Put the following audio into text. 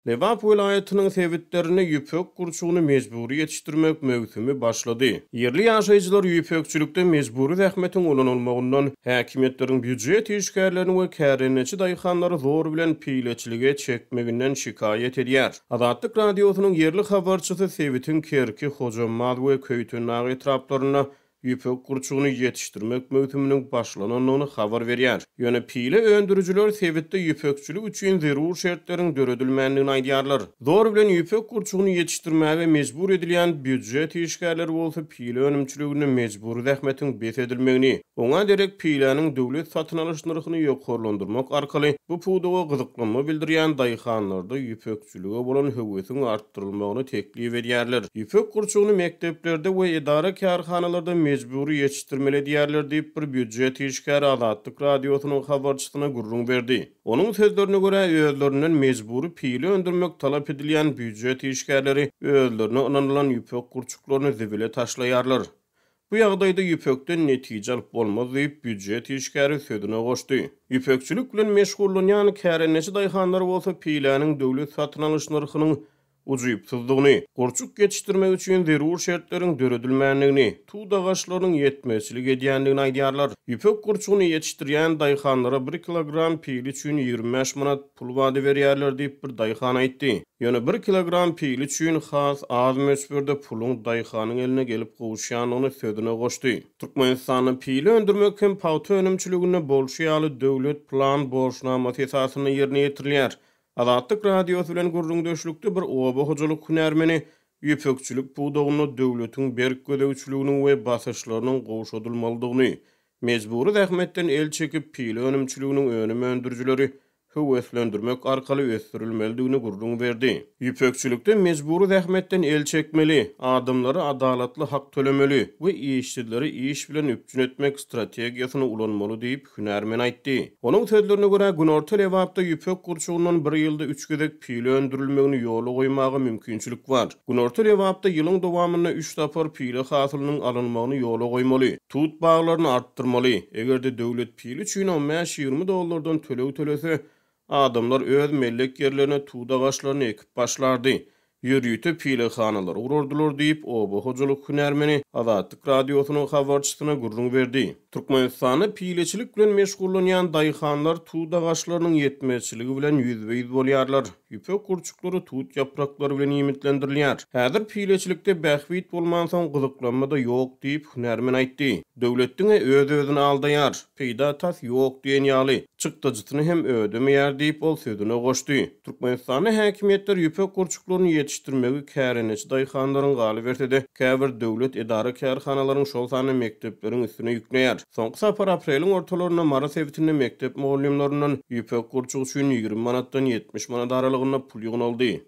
Lebap welaýatynyň sebitlerinde ýüpek gurçugyny mejbury ýetişdirmek möwsümi başlady. Ýerli ýaşaýjylar ýüpekçilikde mejbury zähmetiň ulanylmagyndan, häkimiýetleriň býujet işgärlerini we kärendeçi daýhanlary zor bilen pileçilige çekmeginden şikaýat edýär. Azatlyk Radiosynyň ýerli habarçysy sebitiň Kerki, Hojambaz we Köýtendag etraplarynda ýüpek gurçugyny ýetişdirmek möwsüminiň başlanandygyny habar berýär. Ýöne pile öndürijiler sebitde ýüpekçilik üçin zerur şertleriň döredilmändigini aýdýarlar. Zor bilen ýüpek gurçugyny ýetişdirmäge mejbur edilýän býujet işgärleri bolsa pile önümçiliginde mejbury zähmetiň bes edilmegini, oňa derek piläniň döwlet satyn alyş nyrhyny ýokarlandyrmak arkaly bu pudaga gyzyklanma bildirýän daýhanlarda ýüpekçilik Çilige bolan höwesiň artdyrylmagyny teklip edýärler. Ýüpek gurçugyny mekdeplerde we edara-kärhanalarda mejbury ýetişdirmeli edýärler diýip, bir býujet işgäri Azatlyk Radiosynyň habarçysyna gürrüň berdi. Onuň sözlerine görä, özlerinden mejbury pile öndürmek talap edilýän býujet işgärleri özlerine ynanylan ýüpek gurçuklaryny zibile taşlaýarlar. Bu ýagdaýda ýüpekden netije alyp bolmaz diýip, býujet işgäri sözüne goşdy. Ýüpekçilik bilen meşgullanýan kärendeçi daýhanlar bolsa piläniň döwlet satyn alyş nyrhynyň ujypsyzdygyny, gurçuk ýetişdirmek üçin zerur şertleriň döredilmändigini, tut agaçlarynyň ýetmezçilik edýändigini aýdýarlar. Ýüpek gurçugyny ýetişdirýän daýhanlara bir kilogram pile üçin 25 manat pul wada berýärler diýip, bir daýhan aýtdy. Ýöne bir kilogram pil üçin has az möçberde puluň daýhanyň eline gelip gowuşýandygyny sözüne goşdy. Türkmenistanda pili öndürmek hem pagta önümçiliginde bolşy ýaly döwlet plan borçnamasy esasynda ýerine ýetirilýär. Azatlyk Radiosy bilen gürrüňdeşlikde bir oba hojalyk hünärmeni ýüpekçilik pudagynda döwletiň berk gözegçiliginiň we basyşlarynyň gowşadylmalydygyny, mejbury zähmetden el çekip pile önümçiliginiň önüm öndürijileri höweslendirmek arkaly ösdürilmelidigini gürrüň berdi. Ýüpekçilikde mejbury zähmetden el çekmeli, adamlara adalatly hak tölemeli we işsizleri iş bilen üpjün etmek strategiýasyny ulanmaly diýip, hünärmen aýtdy. Onuň sözlerine görä, günorta Lebapda ýüpek gurçugyndan bir ýylda üç gezek pile öndürilmegini ýola goýmaga mümkinçilik bar. Günorta Lebapda ýylyň dowamynda üç sapar pile hasylynyň alynmagyny ýola goýmaly. Tut baglaryny artdyrmaly. Eger-de döwlet pil üçin on bäş-ýigrimi dollardan töleg tölese, adamlar öz mellek ýerlerine tut agaçlaryny ekip başlardy. Ýörite pilehanalary gurardylar diýip, oba hojalyk hünärmeni Azatlyk Radiosynyň habarçysyna gürrüň berdi. Türkmenistanda pileçilik bilen meşgullanýan daýhanlar tut agaçlarynyň ýetmezçiligi bilen ýüzbe-ýüz bolýarlar. Ýüpek gurçuklary tut ýapraklary bilen iýmitlendirilýär. Häzir pileçilikde bähbit bolmansoň gyzyklanma-da ýok diýip, hünärmen aýtdy. Döwlet diňe öz-özüni aldaýar. Peýda tas ýok diýen ýaly. Çykdajysyny hem ödemeýär diýip, ol sözüne goşdy. Türkmenistanda häkimiýetler ýüpek gurçuklaryny ýetişdirmegi kärendeçi daýhanlaryň, galyberse-de, käbir döwlet edara-kärhanalaryň, şol sanda mekdepleriň üstüne ýükleýär. Soňky sapar apreliň ortalarynda Mary sebitinde mekdep mugallymlaryndan ýüpek gurçugy üçin 20 manatdan 70 manat aralygynda pul ýygnaldy.